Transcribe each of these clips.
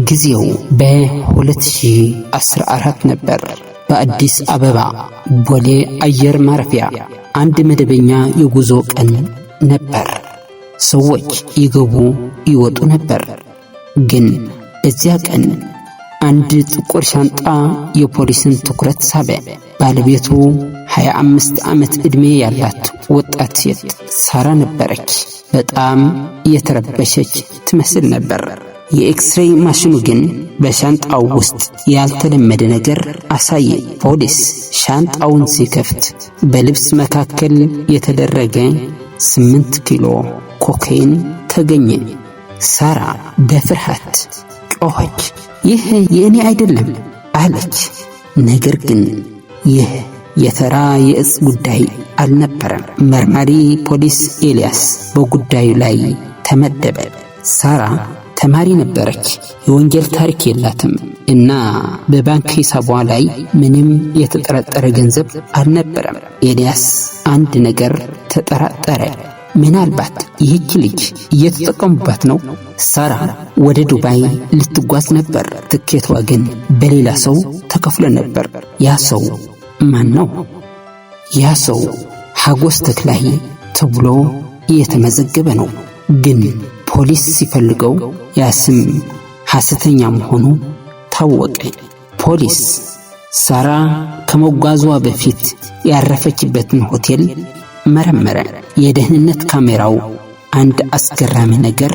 ጊዜው በ2014 ነበር። በአዲስ አበባ ቦሌ አየር ማረፊያ አንድ መደበኛ የጉዞ ቀን ነበር። ሰዎች ይገቡ ይወጡ ነበር። ግን በዚያ ቀን አንድ ጥቁር ሻንጣ የፖሊስን ትኩረት ሳበ። ባለቤቱ 25 ዓመት ዕድሜ ያላት ወጣት ሴት ሳራ ነበረች። በጣም የተረበሸች ትመስል ነበር። የኤክስሬይ ማሽኑ ግን በሻንጣው ውስጥ ያልተለመደ ነገር አሳየ። ፖሊስ ሻንጣውን ሲከፍት በልብስ መካከል የተደረገ 8 ኪሎ ኮካይን ተገኘ። ሳራ በፍርሃት ጮኸች። "ይህ የእኔ አይደለም" አለች። ነገር ግን ይህ የተራ የእጽ ጉዳይ አልነበረም። መርማሪ ፖሊስ ኤልያስ በጉዳዩ ላይ ተመደበ። ሳራ ተማሪ ነበረች። የወንጀል ታሪክ የላትም እና በባንክ ሂሳቧ ላይ ምንም የተጠረጠረ ገንዘብ አልነበረም። ኤልያስ አንድ ነገር ተጠራጠረ። ምናልባት ይህች ልጅ እየተጠቀሙባት ነው። ሳራ ወደ ዱባይ ልትጓዝ ነበር። ትኬቷ ግን በሌላ ሰው ተከፍሎ ነበር። ያ ሰው ማን ነው? ያ ሰው ሐጎስ ተክላይ ተብሎ የተመዘገበ ነው። ግን ፖሊስ ሲፈልገው ያ ስም ሐሰተኛ መሆኑ ታወቀ። ፖሊስ ሳራ ከመጓዟ በፊት ያረፈችበትን ሆቴል መረመረ። የደህንነት ካሜራው አንድ አስገራሚ ነገር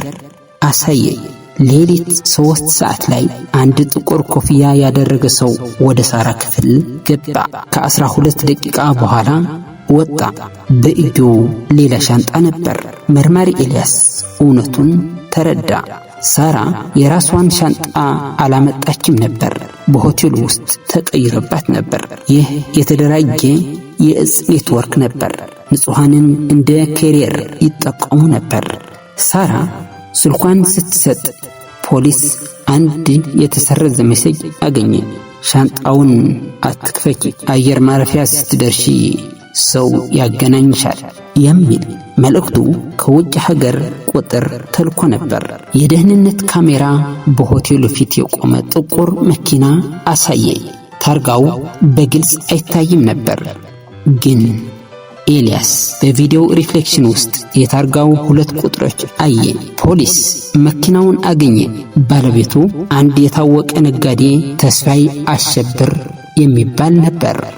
አሳየ። ሌሊት 3 ሰዓት ላይ አንድ ጥቁር ኮፍያ ያደረገ ሰው ወደ ሳራ ክፍል ገባ። ከ12 ደቂቃ በኋላ ወጣ። በእጁ ሌላ ሻንጣ ነበር። መርማሪ ኤልያስ እውነቱን ተረዳ። ሳራ የራሷን ሻንጣ አላመጣችም ነበር። በሆቴሉ ውስጥ ተቀይሮባት ነበር። ይህ የተደራጀ የእጽ ኔትወርክ ነበር። ንጹሐንን እንደ carrier ይጠቀሙ ነበር። ሳራ ስልኳን ስትሰጥ ፖሊስ አንድ የተሰረዘ message አገኘ። "ሻንጣውን አትክፈቺ፣ አየር ማረፊያ ስትደርሺ ሰው ያገናኝሻል" የሚል። መልእክቱ ከውጭ ሀገር ቁጥር ተልኮ ነበር። የደህንነት ካሜራ በሆቴሉ ፊት የቆመ ጥቁር መኪና አሳየ። ታርጋው በግልጽ አይታይም ነበር፣ ግን ኤልያስ በቪዲዮ reflection ውስጥ የታርጋው ሁለት ቁጥሮች አየ። ፖሊስ መኪናውን አገኘ። ባለቤቱ አንድ የታወቀ ነጋዴ ተስፋይ አሸብር የሚባል ነበር።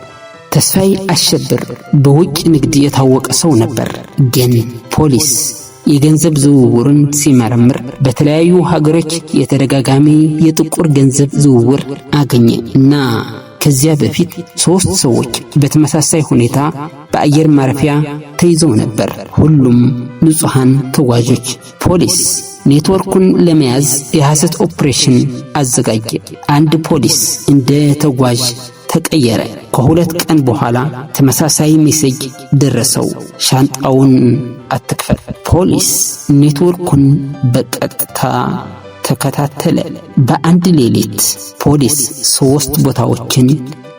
ተስፋይ አሸብር በውጭ ንግድ የታወቀ ሰው ነበር። ግን ፖሊስ የገንዘብ ዝውውሩን ሲመረምር በተለያዩ ሀገሮች የተደጋጋሚ የጥቁር ገንዘብ ዝውውር አገኘ እና ከዚያ በፊት ሶስት ሰዎች በተመሳሳይ ሁኔታ በአየር ማረፊያ ተይዘው ነበር። ሁሉም ንጹሐን ተጓዦች። ፖሊስ ኔትወርኩን ለመያዝ የሐሰት ኦፕሬሽን አዘጋጀ። አንድ ፖሊስ እንደ ተጓዥ ተቀየረ። ከ2 ቀን በኋላ ተመሳሳይ message ደረሰው። "ሻንጣውን አትክፈት።" ፖሊስ ኔትወርኩን በቀጥታ ተከታተለ። በአንድ ሌሊት ፖሊስ ሶስት ቦታዎችን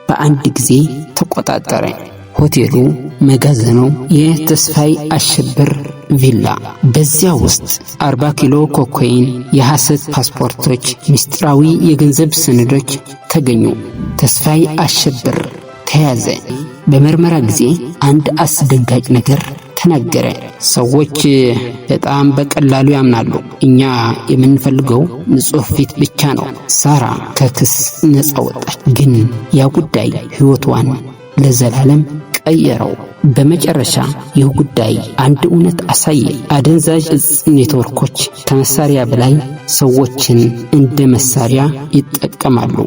በአንድ ጊዜ ተቆጣጠረ። ሆቴሉ፣ መጋዘኑ፣ የተስፋይ አሸብር ቪላ። በዚያ ውስጥ 40 ኪሎ ኮካይን፣ የሐሰት ፓስፖርቶች፣ ምስጢራዊ የገንዘብ ሰነዶች ተገኙ። ተስፋይ አሸብር ተያዘ። በምርመራ ጊዜ አንድ አስደንጋጭ ነገር ተናገረ። "ሰዎች በጣም በቀላሉ ያምናሉ። እኛ የምንፈልገው ንጹሕ ፊት ብቻ ነው።" ሳራ ከክስ ነፃ ወጣች። ግን ያ ጉዳይ ሕይወቷን ለዘላለም ቀየረው። በመጨረሻ ይህ ጉዳይ አንድ እውነት አሳየ። አደንዛዥ እጽ ኔትወርኮች ከመሳሪያ በላይ ሰዎችን እንደ መሳሪያ ይጠቀማሉ።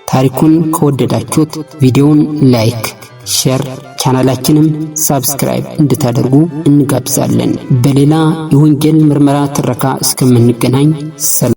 ታሪኩን ከወደዳችሁት ቪዲዮውን like፣ share፣ ቻናላችንም subscribe እንድታደርጉ እንጋብዛለን። በሌላ የወንጀል ምርመራ ትረካ እስከምንገናኝ ሰላም።